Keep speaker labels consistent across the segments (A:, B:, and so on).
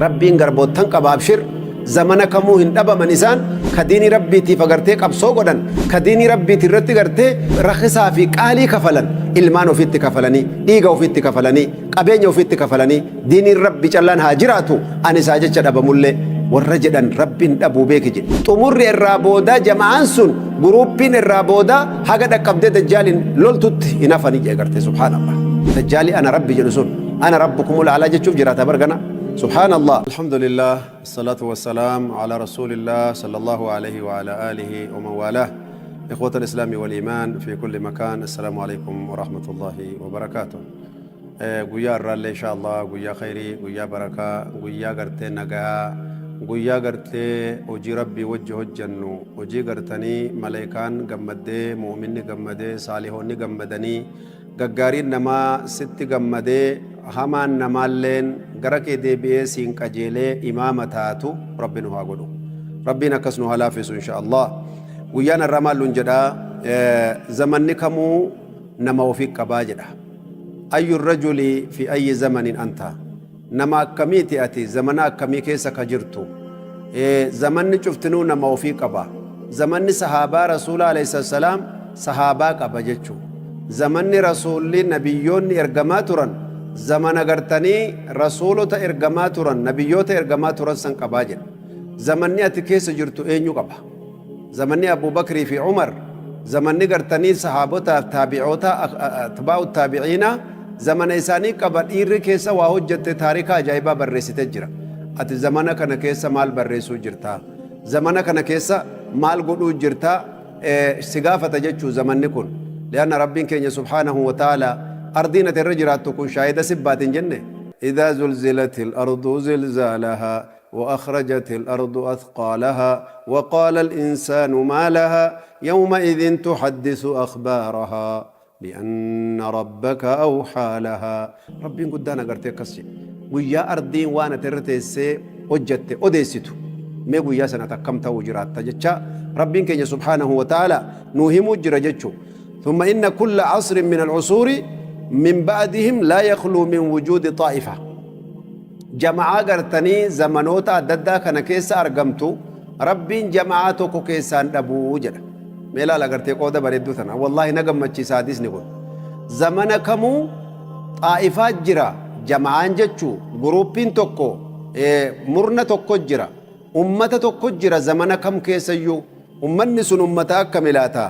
A: Rabbiin garboottan qaba, abshir. Zamana kamuu hin dhabaman isaan ka diinii Rabbiitiif agartee qabsoo godhan, ka diinii Rabbiiti irratti gartee rakisaa fi qaalii kafalan, ilmaan ofiitti kafalanii, dhiiga ofiitti kafalanii, qabeenya ofiitti kafalanii, diiniin Rabbi callaan haa jiraatu, ani isaa jecha dhabamullee warra jedhan Rabbiin dhabuu beeki jedhe. Xumurri irraa boodaa jama'aan sun, guruuppiin irraa boodaa haga dhaqqabdee Dajjaaliin loltutti hin hafanii jedhe gartee. Subhaanallah. Dajjaali ana Rabbi jedhu sun ana rabbukumul a'laa jechuuf jiraata bargana. Subhaanallah.
B: Alhamdulillah, الصلاة والسلام على رسول الله صلى الله عليه وعلى آله ومن والاه. إخوة الإسلام والإيمان في كل مكان، السلام عليكم ورحمة الله وبركاته. Guyyaa irraallee insha Allah guyyaa khayrii, guyyaa barakaa, guyyaa gartee nagaa, guyyaa gartee hojii Rabbii wajji hojjannu, hojii gartanii maleekaan gammaddee, mu'minni gammadee, saalihoonni gammadanii, gaggaariin namaa sitti gammadee, hamaan namaalleen gara kee deebi'ee siin qajeelee imaama taatu Rabbi nu haa godhu. Rabbiin akkas nu haa laaffisu insha Allah. Guyyaan har'aa maal nun jedhaa? Zamanni kamuu nama ofii qabaa jedha. Ayyu rajuli fi ayyi zamanin anta? Nama akkamiiti ati? Zamana akkamii keessa ka jirtu? Zamanni cuftinuu nama ofii qaba. Zamanni sahaabaa Rasuula alayhi salaam sahaabaa qaba jechuu. Zamanni Rasuulli, nabiyyoonni ergamaa turan, zamana gartanii rasuulota ergamaa turan, nabiyyoota ergamaa turan san qabaa jedha. Zamanni ati keessa jirtu eenyu qaba? Zamanni Abu Bakrii fi Umar, zamanni gartanii sahaabotaaf taabi'oota, atbaa'u taabi'iina, zamana isaanii qaba. Dhiirri keessa waa hojjette taarika ajaa'ibaa barreessite jira. Ati zamana kana keessa maal barreessuu jirta? Zamana kana keessa maal godhuu jirta? Si gaafata jechuu zamanni kun. Lianna Rabbiin keenya subhaanahu wa ta'ala ardiin ati irra jiraattu kun shaahida sibbaatin jenne. إذا زلزلت الأرض زلزالها وأخرجت الأرض أثقالها وقال الإنسان ما لها يومئذ تحدث أخبارها بأن ربك أوحى لها.
A: Rabbiin guddaan agartee akkas jedhe. Guyyaa ardiin waan ati irra teessee hojjatte odeessitu, mee guyyaa sana akkam ta'uu jiraatta jecha Rabbiin keenya subhaanahu wa ta'ala nuu himuu jira jechuu. ثم إن كل عصر من العصور من بعدهم لا يخلو من وجود طائفة. Jama'aa gartanii zamanoota adda addaa kana keessa argamtu Rabbiin jama'aa tokko keessaan dhabuu jedha. Mee ilaala gartee qooda bareedduu tana. Wallaahi na gammachiisa hadiisni kun. Zamana kamuu xaa'ifaa jira, jama'aan jechuu guruuppiin tokko, murna tokko jira. Ummata tokko jira zamana kam keessayyuu. Ummanni sun ummata akkami laata?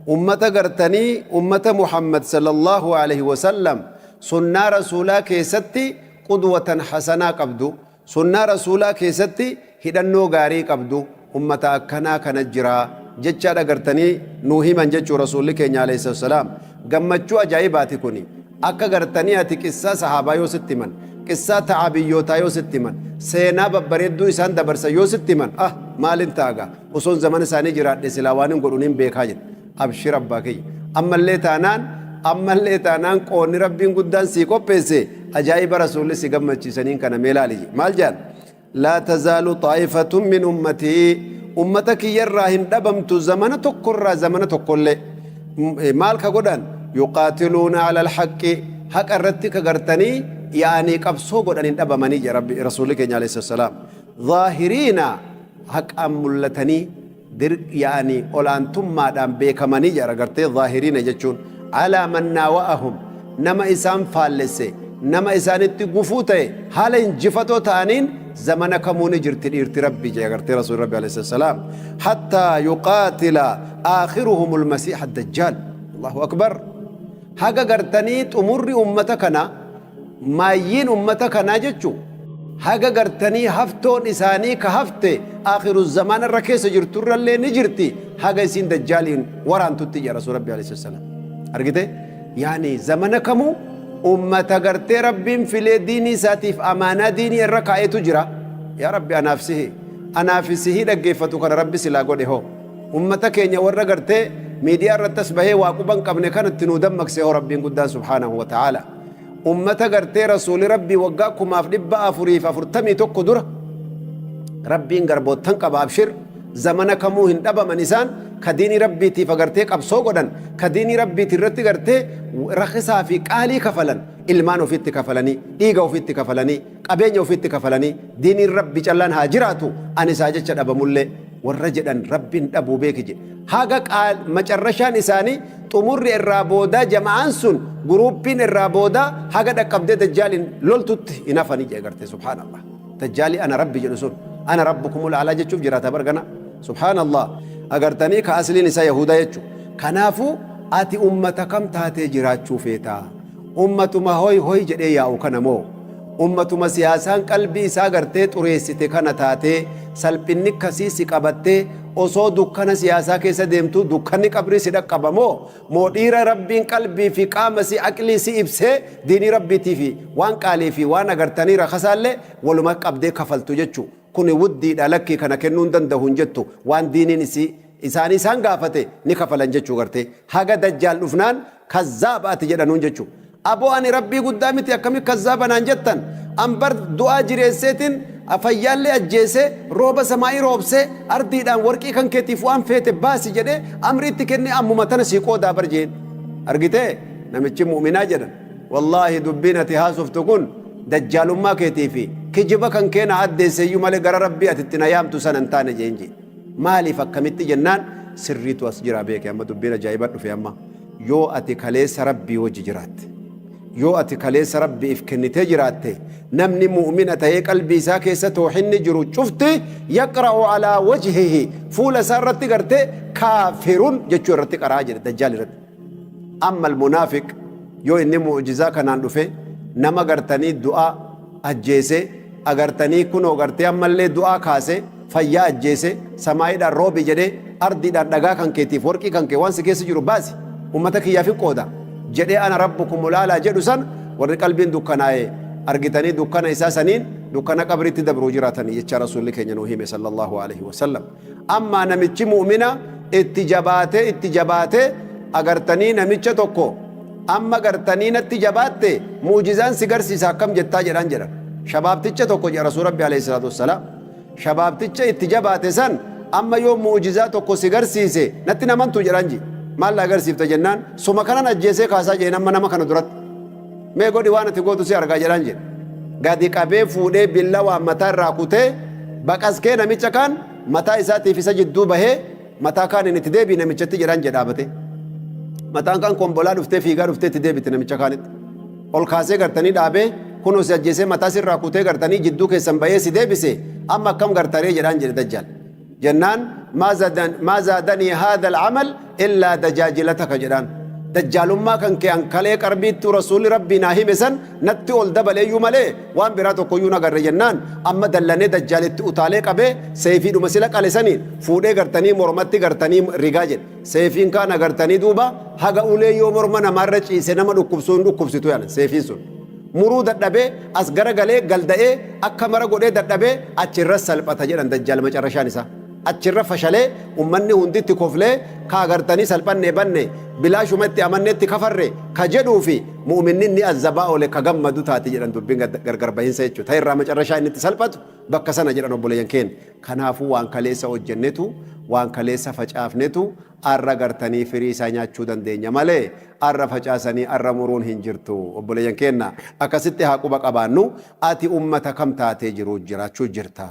A: Ummata gartanii ummata Muhammad sallallahu alaihi wasallam, sunnaa Rasuulaa keessatti qudwatan hasanaa qabdu, sunnaa Rasuulaa keessatti hidhannoo gaarii qabdu, ummata akkanaa kana jira jechaadha gartanii nuu himan jechuu Rasuulli keenya alayhi salaam. Gammachuu ajaa'ibaati kuni. Akka gartanii ati qissaa sahaabaa yoo sitti himan, qissaa ta'abiyyootaa yoo sitti himan, seenaa babbareedduu isaan dabarsan yoo sitti himan, ah, maalin ta'agaa osoon zamana isaanii jiraadhe silaa waan hin godhu nin beekaa jedhe. Abshir abbaa kiyya, ammallee taanaan, ammallee taanaan qoonni Rabbiin guddaan sii qopheesse ajaa'iba Rasuulli si gammachiisaniin kana mee laali. Maal jedhan? Laa tazaalu xaa'ifatun min ummatii, ummata kiyyarraa hin dhabamtu zamana tokkorraa zamana tokkollee. Maal ka godhan? Yuqaatiluuna ala alhaqqi, haqa irratti ka gartanii yaa'anii qabsoo godhan hin dhabamanii jedha Rabbi Rasuulli keenya alayhi salaam. Zaahiriina, haqaan mul'atanii, yaa'anii olaantummaadhaan beekamanii jedha gartee. Zaahiriina jechuun alaa man naawa'ahum, nama isaan faallesse, nama isaanitti gufuu ta'e haala injifatoo ta'aniin zamana kamuu ni jirti dhiirti Rabbi jedha gartee Rasuulli Rabbi alayhi salaam. Hattaa yuqaatila aakhiruhum almasiih addajjaal. Allahu akbar! Haga gartanii xumurri ummata kana, maayyiin ummata kanaa jechu, haga gartanii haftoon isaanii ka hafte aakhiru zamaana irra keessa jirturrallee ni jirti, haga isiin Dajjaaliin waraantutti jedha Rasuul Rabbi alayhi salaam. Argite, yaani zamana kamuu ummata gartee Rabbiin filee diinii isaatiif amaanaa diinii irra kaa'etu jira. Yaa Rabbi, anaaf sihi, anaaf sihii dhaggeeffatu kana Rabbi silaa godhe hoo, ummata keenya warra gartee miidiyaa irratti as bahee waa quban qabne kanatti nuu dammaqse hoo Rabbiin guddaan subhaanahu wa ta'ala. Ummata gartee Rasuuli Rabbii waggaa 1441 dura Rabbiin garboottan qaba, abshir, zamana kamuu hin dhabaman isaan ka diinii Rabbiitiif agartee qabsoo godhan, ka diinii Rabbiiti irratti gartee rakisaa fi qaalii kafalan, ilmaan ofiitti kafalanii, dhiiga ofiitti kafalanii, Qabeenya ofiitti kafalanii diiniin Rabbi callaan haa jiraatu, ani isaa jecha dhabamullee warra jedhan Rabbiin dhabuu beeki jedhe. Haga macarrashaan isaanii xumurri irraa boodaa, jama'aan sun, guruuppiin irraa boodaa haga dhaqqabdee Dajjaaliin loltutti hin hafanii jedhe gartee. Subhaanallah. Dajjaali ana Rabbi jedhu sun ana rabbukumul a'laa jechuuf jiraata bargana. Subhaanallah. Agartanii, ka asliin isaa Yahudaa jechu. Kanaafuu ati ummata kam taatee jiraachuu feetaa? Ummatuma hoy hoy jedhee yaa'u kana moo, ummatuma siyaasaan qalbii isaa gartee xureessite kana taatee, salphinni akkasii si qabattee osoo dukkana siyaasaa keessa deemtuu dukkanni qabrii si dhaqqaba moo, moo dhiira Rabbiin qalbii fi qaama si aqlii si ibsee diinii Rabbiitii fi waan qaalii fi waan agartanii rakasaallee waluma qabdee kafaltu jechuu? Kuni wuddiidha, lakkii kana kennuu hin danda'u hin jettu. Waan diiniin isii isaanii isaan gaafate ni kafalan jechuu gartee. Haga Dajjaal dhufnaan kazzaaba ati jedhanuun jechuu. Aboo, ani Rabbii guddaa miti, akkami kazzaaba naan jettan? An bar du'aa jireesseetiin, fayyaallee ajjeesee, rooba samaa'ii roobsee, ardiidhaan warqii kan keetiif waan feete baasi jedhee amrii itti kennee ammuma tana sii qoodaa bar jeen. Argitee, namichi mu'minaa jedhan, wallaahi dubbiin ati haasoftu kun dajjaalummaa keetii fi kijiba kan kee na addeesseeyyuu malee gara Rabbii ati itti na yaamtu sana hin taane jeen jee. Maaliif, akkamitti jennaan, sirriitu as jira beeke. Amma dubbiin ajaa'iba dhufe. Amma yoo ati kaleessa Rabbii wajji jiraatte, yoo ati kaleessa Rabbiif kennitee jiraatte, namni mu'mina ta'ee qalbii isaa keessa toohinni jiru cufti yaqra'u alaa wajhihi, fuula isaa irratti gartee kaafirun jechuu irratti qaraa jedhe Dajjaal irratti. Amma almunaafiq yoo inni mu'jizaa kanaan dhufe, nama gartanii du'aa ajjeese, agartanii kunoo gartee ammallee du'aa kaase, fayyaa ajjeese, samaayiidhaan roobi jedhee, ardiidhaan dhagaa kan keetiif warqii kan kee waan si keessa jiru baasi, ummata kiyyaaf qooda jedhee, ana rabbukumul a'laa jedhu san, warri qalbiin dukkanaa'e argitanii dukkana isaa saniin dukkana qabriitti dabruu jiraatanii jecha Rasuulli keenya nuu hime, sallallahu alaihi wasallam. Amma namichi mu'mina itti jabaatee itti jabaatee, agartanii, namicha tokko amma gartanii natti jabaatte, mu'jizaan si garsiisa, akkam jettaa jedhaan jedhan. Shabaabticha tokko jedha Rasuul Rabbi alayhi salaatu wassalaam. Shabaabticha itti jabaate san, amma yoo mu'jizaa tokko si garsiise natti namantu jedhaan ji. Maal na agarsiifta jennaan, suma kanan ajjeesee kaasaa jeen. Amma nama kana duratti mee godhi, waan ati gootu si argaa jedhaan jedhe. Gadi qabee fuudhee billawaan mataa irraa kutee, baqaskee namicha kaan mataa isaatiif isa jidduu bahee, mataa kaaniin itti deebii namichatti jedhaan jedhe dhaabate. Mataan kaan kombolaa dhuftee, fiigaa dhuftee itti deebite namicha kaanitti. Ol kaasee gartanii dhaabee, kunoo si ajjeesee mataa sirraa kutee gartanii jidduu keessan bahee si deebise, amma akkam gartaree jedhaan jedhe Dajjaal. Jennaan, maa zaadanii haadha al'amal illaa dajaajilataka jedhaan. Dajjaalummaa kan kee an kalee qarbiittuu Rasuulli Rabbii naa hime san natti ol dabaleeyyuu malee waan biraa tokkoyyuu nagarre jennaan, amma dallanee Dajjaalitti utaalee qabee seefiidhuma sila qale saniin fuudhee gartanii mormatti gartanii rigaa jedhe. Seefiin kaan agartanii duuba haga ulee yoo morma namaarra ciise nama dhukkubsuu hin dhukkubsitu yaana seefiin sun. Muruu dadhabee as garagalee galda'ee akka mara godhee dadhabee achirra salphata jedhan Dajjaal macarrashaan isaa. Achirra fashalee, ummanni hundi itti koflee, ka agartanii salphannee banne, bilaashuma itti amanneetti kafarre ka jedhuu fi mu'minni inni azzabaa oole ka gammadu taati jedhan dubbiin gargar bahinsa jechuudha. Ta irraa macarrashaa inni itti salphatu bakka sana jedhan obboleeyyan keenya. Kanaafuu waan kaleessa hojjennetu, waan kaleessa facaafnetu arra gartanii firii isaa nyaachuu dandeenya malee arra facaasanii arra muruun hin jirtu. Obboleeyyan keenya, akkasitti haa quba qabaannu. Ati ummata kam taatee jiruu jiraachuu jirta?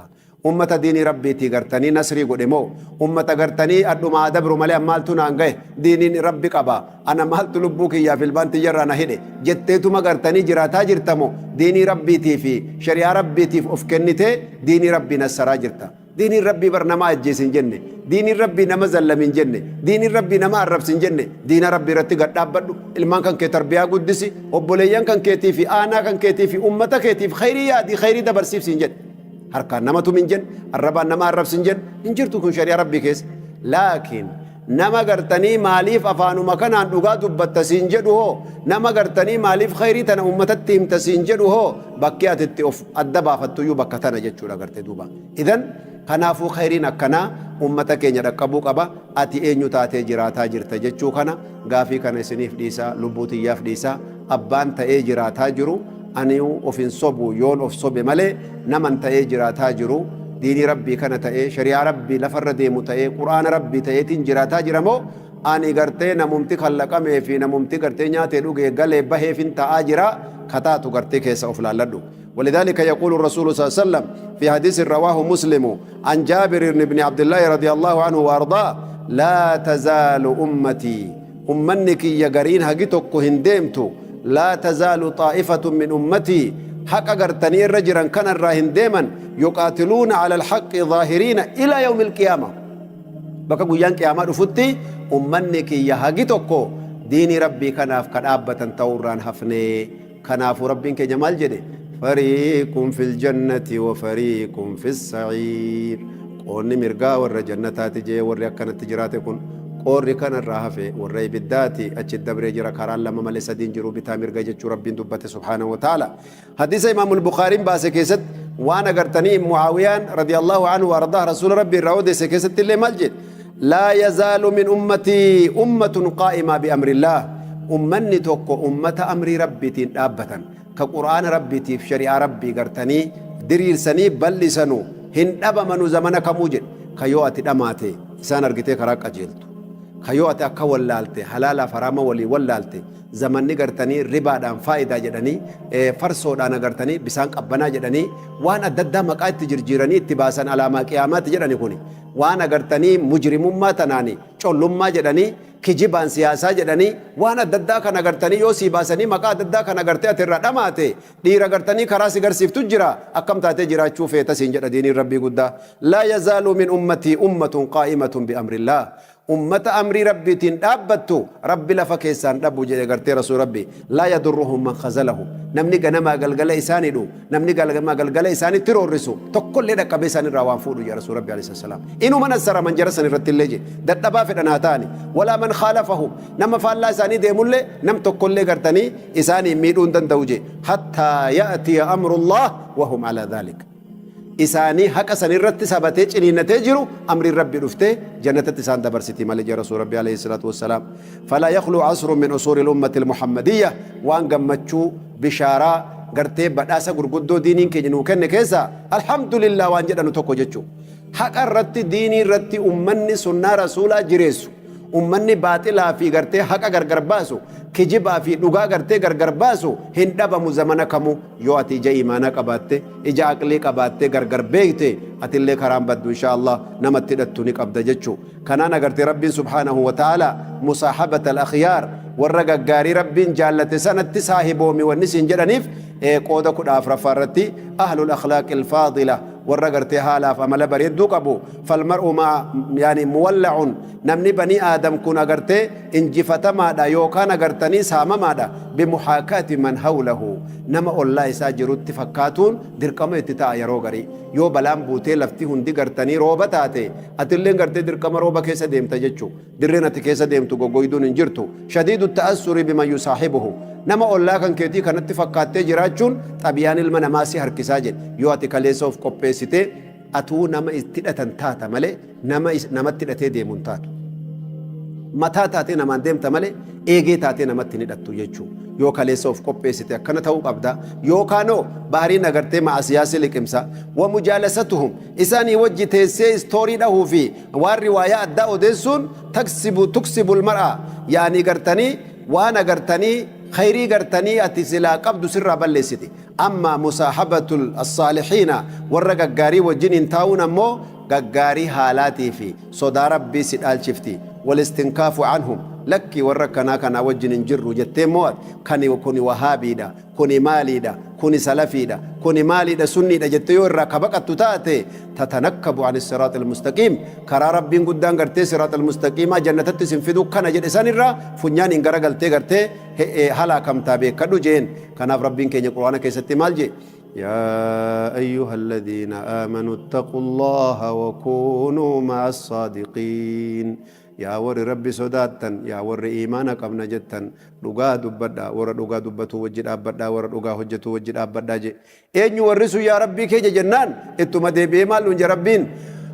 A: Ummata diinii Rabbiitii gartanii nasrii godhe moo, ummata gartanii adhumaa adabru malee maaltu naan gahe, diiniin Rabbi qaba, ana maaltu lubbuu kiyyaaf ilmaan tiyyarraa na hidhe jetteetuma gartanii jiraataa jirta moo, diinii Rabbiitii fi shari'aa Rabbiitiif of kennitee diinii Rabbii nassaraa jirta? Diiniin Rabbii bar nama ajjeesi hin jenne. Diiniin Rabbii nama zallami hin jenne. Diiniin Rabbii nama arrabsi hin jenne. Diina Rabbii irratti gad dhaabbadhu. Ilmaan kan kee tarbiyaa guddisi. Obboleeyyan kan keetii fi aanaa kan keetii fi ummata keetiif khayrii yaadii, khayrii dabarsiifsi hin jedhe. Harkaan nama tumi hin jenne. Arrabaan nama arrabsi hin jenne. Hin jirtu kun shari'aa Rabbii keessa. Laakiin nama gartanii maaliif afaanuma kanaan dhugaa dubbatta siin jedhu hoo, nama gartanii maaliif khayrii tana ummatatti himta siin jedhu hoo, bakki ati itti of adda baafattuyyuu bakka tana jechuudha garte duuba. Idan kanaafuu khayriin akkanaa ummata keenya dhaqqabuu qaba. Ati eenyu taatee jiraataa jirta jechuu kana, gaafii kana isiniif dhiisa, lubbuu tiyyaaf dhiisa. Abbaan ta'ee jiraataa jiru aniyu of hin sobu, yoon of sobe malee naman ta'ee jiraataa jiru diinii Rabbii kana ta'ee, shari'aa Rabbii lafarra deemu ta'ee, Qur'aana Rabbii ta'eetiin jiraataa jira moo, ani gartee namumti kallaqamee fi namumti gartee nyaatee dhugee galee baheefin ta'aa jira? Kataatu gartee keessa of laalladhu. ولذلك يقول الرسول صلى الله عليه وسلم في حديث رواه مسلم عن جابر بن عبد الله رضي الله عنه وأرضاه: لا تزال أمتي، أمنك يقرين هجتك هندمت، لا تزال طائفة من أمتي، حق أغرتني الرجرا كان الراهن ديما، يقاتلون على الحق ظاهرين إلى يوم القيامة. بكا قيان قيامة رفتي أمنك يهجتك ديني ربي كناف كنابة توران هفني كناف ربك جمال جدي فريق في الجنة وفريق في السعير. قوني مرقا ور جنتات جي ور أكنت جراتكن قوري كان الرهفة ور بالذات أجد دبر جرا كران لما ملس دين جرو بتا مرقا جتشو ربين دبته سبحانه وتعالى. حديث إمام البخاري باسكيست وانا قرتني معاويان رضي الله عنه وارضاه رسول ربي الرعود سكيست اللي ملجد لا يزال من أمتي أمة قائمة بأمر الله. أمني توكو أمة أمر ربي تين كقرآن ربي تيف شريعة ربي قرتني درير سني بل سنو هن أبا منو زمنك موجد كيوات دماتي إسان أرقتي كراك أجيلتو كيوات أكا ولالتي حلالا فراما ولي ولالتي زمني قرتني ربا دان فائدة جدني فرسو دان قرتني بسان قبنا جدني وانا ددا مقايت تجرجيرني اتباسا على ما قيامات جدني كوني وانا قرتني مجرم ما تناني چولم ما جدني kijibaan siyaasaa jedhanii waan adda addaa kana gartanii yoo sii baasanii maqaa adda addaa kana gartee ati irraa dhamaate dhiira gartanii karaa si garsiiftu jira akkam taatee jiraachuu feeta siin jedha diiniin rabbii guddaa. Laa yazaalu min ummatii ummatun qaa'imatun biamrillah. Ummata amrii rabbiitiin dhaabbattu rabbi lafa keessaan dhabu jedhe gartee rasuul rabbi. Laa yadurruhum man khazalahu. Namni ganamaa galgala isaanii dhu namni ganamaa galgala isaanitti roorrisu tokkollee dhaqqabee isaan irraa waan fuudhu jedha rasuul rabbi alayhi salaam. Inuma nassara man jara san irratti illee jedhe dadhabaa fedhan haa ta'ani. Walaa man khaalafahum nama faallaa isaanii deemullee nam tokkollee gartanii isaanii miidhuu hin danda'u jedhe. Hattaa ya'tiya amrullah wahum alaa dhaalik. Isaanii haqa san irratti sabatee ciniinnatee jiru amriin rabbi dhuftee jannatatti isaan dabarsiti malee jira rasuul rabbi alayhi salaatu wassalaam. Falaa yakhlu asrun min usuuri l-ummati l-muhammadiyya. Waan gammachuu bishaaraa gartee badhaasa gurguddoo diiniin keenya nuu kenne keessa alhamdulillah waan jedhanu tokko jechuu. Haqa irratti diinii irratti ummanni sunnaa rasuulaa jireessu ummanni baaxilaa fi gartee haqa gargar baasu kijibaa fi dhugaa gartee gargar baasu hin dhabamu zamana kamuu yoo ati ija imaanaa qabaatte ija aqlii qabaatte gargar beekte atillee karaan baddu insha Allah namatti hidhattu ni qabda jechuu. Kanaan agartee rabbiin subhaanahu wa ta'ala musaahabata al-akhyaar warra gaggaarii rabbiin jaallate sanatti saahiboomi wanni siin jedhaniif qooda 14ffaa irratti ahlul akhlaaqi al-faadila warra gartee haalaaf amala bareedduu qabu. Falmar'u maa yaani muwalla'un namni banii aadam kun agartee injifatamaadha yookaan agartanii saamamaadha bimuhaakaati man hawlahu nama ollaa isaa jirutti fakkaatuun dirqama itti ta'a yeroo garii yoo balaan buutee lafti hundi gartanii rooba taate atilleen gartee dirqama rooba keessa deemta jechuu dirreen ati keessa deemtu goggoyduun hin jirtu. Shadiidu ta'assuri biman yusaahibuhu nama ollaa kan keetii kanatti fakkaattee jiraachuun xabiyaan ilma namaa si harkisaa jedhe yoo ati kaleessa of qopheessitee atuu nama itti hidhatan taata malee namatti hidhatee deemu hin taatu. Mataa taatee namaan deemta malee eegee taatee namatti hin hidhattu jechuu. Yoo kaleessa of qopheessite akkana ta'uu qabda. Yookaanoo bahariin agartee ma'asiyaa si liqimsa. Wa mujaalasatuhum isaanii wajji teessee istoorii dhahuu fi waan riwaayaa addaa odeessuun taksibu tuksibul mar'a yaanii gartanii waan agartanii khayrii gartanii ati silaa qabdu sirraa balleessiti. Amma musaahabatul saalihiina warra gaggaarii wajjin hin taa'uun ammoo gaggaarii haalaatii fi sodaa rabbii si dhaalchifti. Walistinkaafu anhum lakkii warra kanaa kanaa wajjin hin jirru jettee mo'at kani kuni wahaabiidha kuni maaliidha kuni salafiidha kuni maaliidha sunniidha jettee yoo irraa kabaqattu taate tatanakkabu an siraat almustaqiim karaa rabbiin guddaan gartee siraat almustaqiimaa jannatatti isin fiduu kana jedhe san irraa funyaan hin garagaltee gartee halaakamtaa beekadhu jeen. Kanaaf rabbiin keenya quraana keessatti maal jee? يا أيها الذين آمنوا اتقوا الله وكونوا مع الصادقين. يا ور ربي صداتن يا ور إيمانك أبنا جتن لغا دبدا ور لغا دبتو وجد أبدا ور لغا هجتو وجد أبدا جي إن يورثوا يا ربي كي جنان إتما دي بيمال ربين.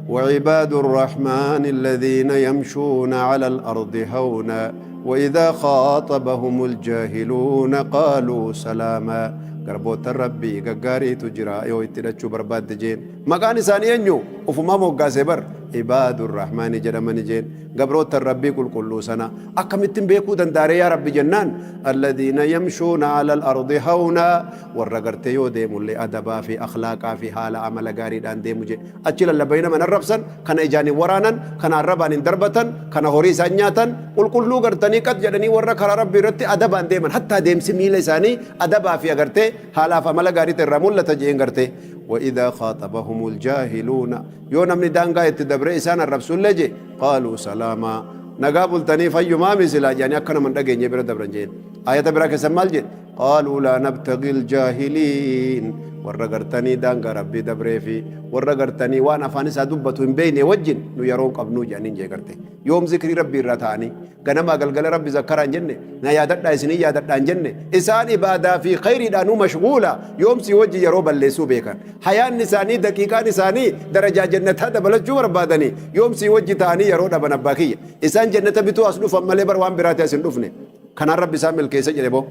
A: وعباد الرحمن الذين يمشون على الأرض هونا وإذا خاطبهم الجاهلون قالوا سلاما. Garboota rabbii gaggaariitu jira yoo itti hidhachuu barbaadde jeen. Maqaan isaanii eenyu? Ufumaa moggaasee bar. Ibaadu Rahmaani jedhamani jeen. Gabroottan Rabbii qulqulluu sana akkamittin beekuu danda'aree yaa Rabbi jennaan, Alladhiina yamshuuna alal ardi hawnaa, warra gartee yoo deemullee adabaa fi akhlaaqaa fi haala amala gaariidhaan deemu jedhe. Achi lallabanii nama hin arrabsan, kana ijaan hin waraanan, kana arrabaan hin darbatan, kana horii isaan nyaatan, qulqulluu gartanii qax jedhanii warra karaa Rabbii irratti adabaan deeman. Hattaa deemsi miila isaanii adabaa fi agartee haalaaf amala gaarii ta'e irraa mul'ata jeen gartee. Wa idhaa khaaxabahumul jaahiluuna, yoo namni daangaa itti dabree isaan arrabsullee je, qaaluu salaamaa, nagaa bultanii fayyumaami silaa jedhanii akka nama hin dhageenye bira dabran jeen. Aayata biraa keessan maal jedhe? Qaaluu laa nabtagil jaahiliin, warra gartanii daangaa Rabbii dabree fi warra gartanii waan afaan isaa dubbatu hin beekne wajjin nu yeroo hin qabnuu jedhaniin jee garte. Yoom zikrii Rabbii irraa ta'anii ganamaa galgala Rabbi zakkaraa hin jenne, na yaadadhaa isinii yaadadhaa hin jenne. Isaan ibaadaa fi khayriidhaanuu mashguula, yoom si wajji yeroo balleessuu beekan. Hayaanni isaanii, daqiiqaan isaanii darajaa jannataa dabalachuu barbaadanii, yoom si wajji ta'anii yeroo dhaban abbaa kiyya. Isaan jannata bituu as dhufan malee bar waan biraati as hin dhufne. Kanaan Rabbi isaan milkeessa jedhe boo.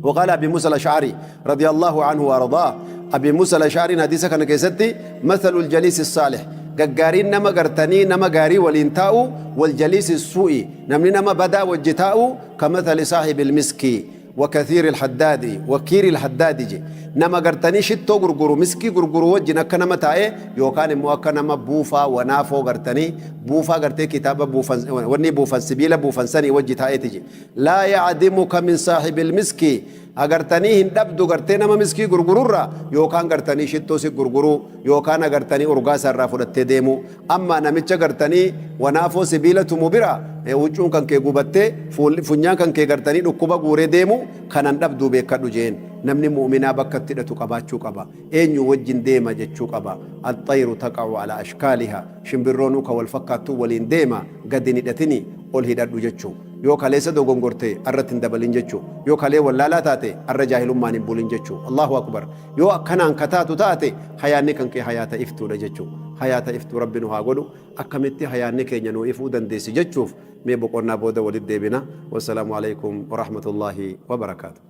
A: وقال أبي موسى الأشعري رضي الله عنه وأرضاه، أبي موسى الأشعري حديث كان كيستي، مثل الجليس الصالح، غغارين نما غرتني نما غاري ولين تاو، والجليس السوء، نمني نما بدا وجتاو، كمثل صاحب المسك وكثير الحداد وكير الحداد جي. نما غرتني شتو غرغرو مسكي غرغرو وجن akka nama taa'e yookaan immoo akka nama buufaa wanaafoo gartanii buufaa gartee kitaaba buufan wanni buufan sibiila buufan sanii wajji taa'eeti je. Laa yacdimuka min saahibil miskii, agartanii hin dhabdu gartee nama miskii gurgururraa yookaan gartanii shittoo si gurguruu yookaan agartanii urgaa isaarraa fudhattee deemuu. Amma namicha gartanii wanaafoo sibiila tumu bira huccuun kan kee gubattee funyaan kan kee gartanii dhukkuba guuree deemu kanan dhabduu beekadhu jeen. Namni mu'minaa bakka itti hidhatu qabaachuu qaba, eenyu wajjin deema jechuu qaba. Alxayru taqa'u ala ashkaaliha, shimbirroonuu ka wal fakkaattuu waliin deema. Gadi hin hidhatini, ol hidhadhu jechuu. Yoo kaleessa dogongorte arratti hin dabalin jechuu. Yoo kalee wallaalaa taate arra jaahilummaan hin bulin jechuu. Allahu akbar! Yoo akkanaan ka taatu taate hayaanni kan kee hayaata iftuudha jechuu. Hayaata iftuu Rabbi nu haa godhu. Akkamitti hayaanni keenya nuu ifuu dandeessi jechuuf mee boqonnaa booda walitti deebina. Wassalaamu alaikum warahmatullaahi wabarakaatu.